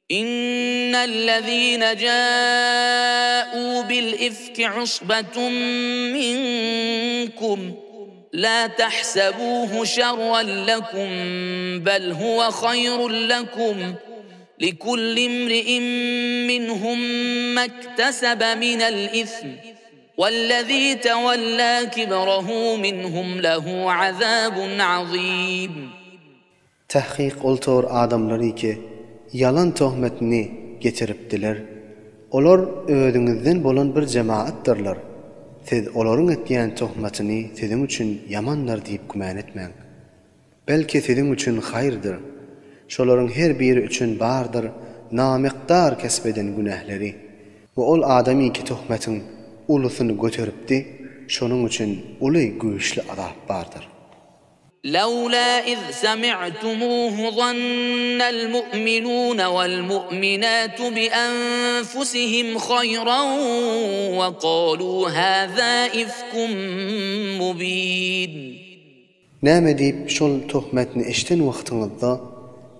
Innellezine jâ'û bil-ifki usbetun minkum, lâ tahsebûhu şerren lekum, bel huve haýrun lekum, likulli imri'in minhum mektesebe minel-ism, wellezî tewellâ kibrehu minhum lehu azâbun azîm. Tahkyk ol tor adamlar ki, ýalan tohmetini getiripdiler. Olar özüňizden bolan bir jemaatdyrlar. Siz olaryň etýän tohmatyny siziň üçin ýamandyr diýip gümän etmäň. Belki siziň üçin haýyrdyr. Şolaryň her biri üçin bardyr namykdar kesp eden günähleri. We ol adamy ki tohmatyň ulusyny göteripdi, şonuň üçin uly güýçli azap bardyr. لولا إذ سمعتموه ظن المؤمنون والمؤمنات بأنفسهم خيرا وقالوا هذا إفك مبين. Näme diýip şol töhmetni eşden wagtyňyzda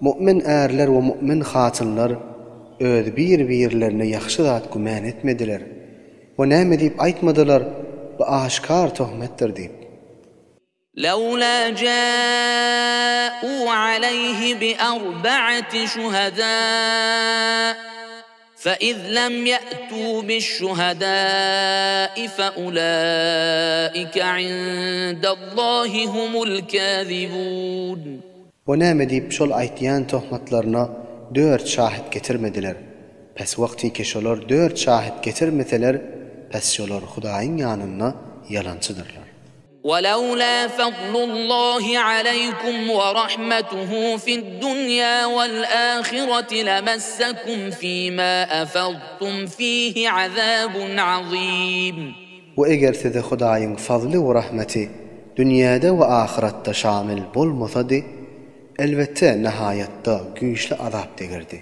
mu'min ärler we mu'min hatynlar öz bir-birlerine ýagşy zat gümän etmediler we näme diýip aýtmadylar bu aşkar töhmetdir diýip. لولا جاءوا عليه بأربعة شهداء فإذ لم يأتوا بالشهداء فأولئك عند الله هم الكاذبون. O näme diýip şol aýtýan tohmatlaryna dört şahyt getirmediler? Pes wagtyky şolar dört şahyt getirmeseler, pes şolar Hudaýyň ýanynda ýalançydyrlar. ولولا فضل الله عليكم ورحمته في الدنيا والآخرة لمسكم فيما أفضتم فيه عذاب عظيم. We eger size Hudaýyň fazly we rahmeti dünýäde we ahyratda şamil bolmasady, elbetde nahaýatda güýçli azap degerdi,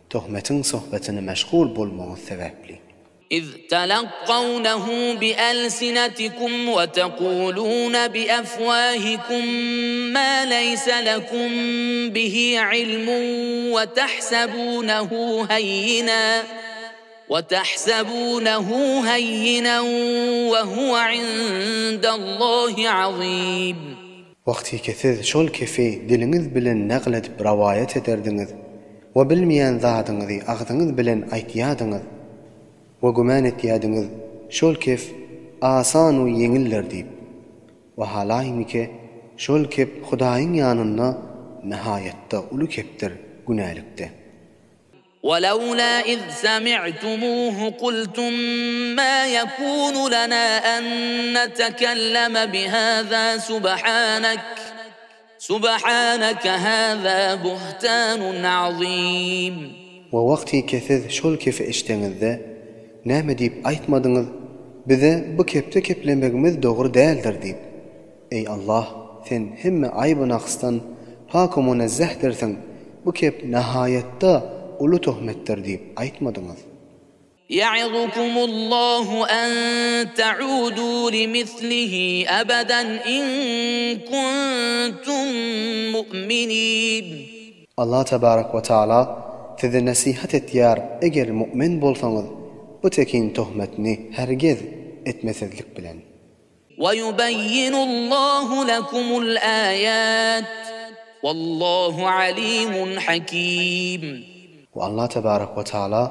tohmetiň sohbetine meşgul bolmagyňyz sebäpli. إذ تلقونه بألسنتكم وتقولون بأفواهكم ما ليس لكم به علم وتحسبونه هينا وتحسبونه هينا وهو عند الله عظيم. Wagtyky siz şol kefi diliňiz bilen nagl edip rowaýat ederdiňiz we bilmeýän zadyňyzy agzyňyz bilen aýtýadyňyz we gümän etýädiňiz şol kef asan we ýeňildir diýip. We halaýnike şol kep Hudaýyň ýanynda nihaýatda uly kepdir günälikde. ولولا إذ سمعتموه قلتم ما يكون لنا أن نتكلم بهذا سبحانك سبحانك هذا بهتان عظيم. We wagtyky siz şol kefi eşdeňizde, näme diýip aýtmadyňyz, bize bu kepde keplemegimiz dogry däldir diýip. Eý Allah, Sen hemme aýby-naksdan pak-u munezzehdirsiň, bu kep nahaýatda uly töhmetdir diýip aýtmadyňyz. Ýa'izukumullahu an ta'udu limithlihi abadan in kuntum mu'minin. Allah tebarek we taala size nesihat etýär eger mu'min bolsaňyz bu tekin töhmetni hergez etmesizlik bilen. Weýubeýýinullahu lekumul âyât, wallahu alîmun hakîm. We Allah tebarek we taala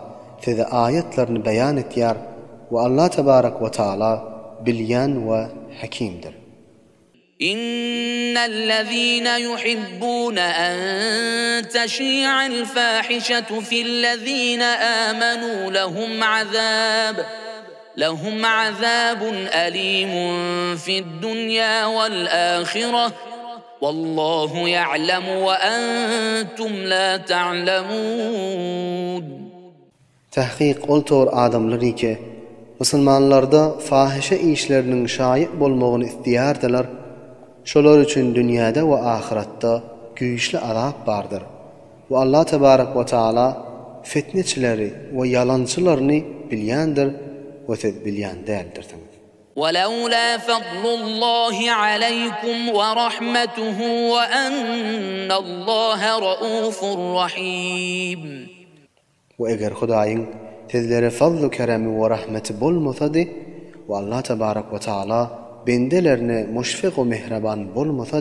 size aýatlaryny beýan etýär we Allah tebarek we taala bilýän we hakimdir. Innellezîne yuhibbûne en teşî'el fâhişetu fillezîne âmenû lehum azâb lehum azâbun elîmun fi'd-dunyâ we'l-âhireh wallâhu ya'lemu we entum lâ ta'lemûn. Tahkyk ol tor adamlar ki, musulmanlarda fahyşa işleriniň şaýy bolmagyny isleýärdiler, şolar üçin dünýäde we ahyratda güýçli azap bardyr we Allah tebarek we taala fitneçileri we ýalançylaryny bilýändir we siz bilýän däldirsiňiz. ولولا فضل الله عليكم ورحمته وأن الله رءوف رحيم. We eger Hudaýyň sizlere fazlu keremi we rahmeti bolmasady we Allah tebarek we taala bendelerine muşfik we mehreban bolmasady.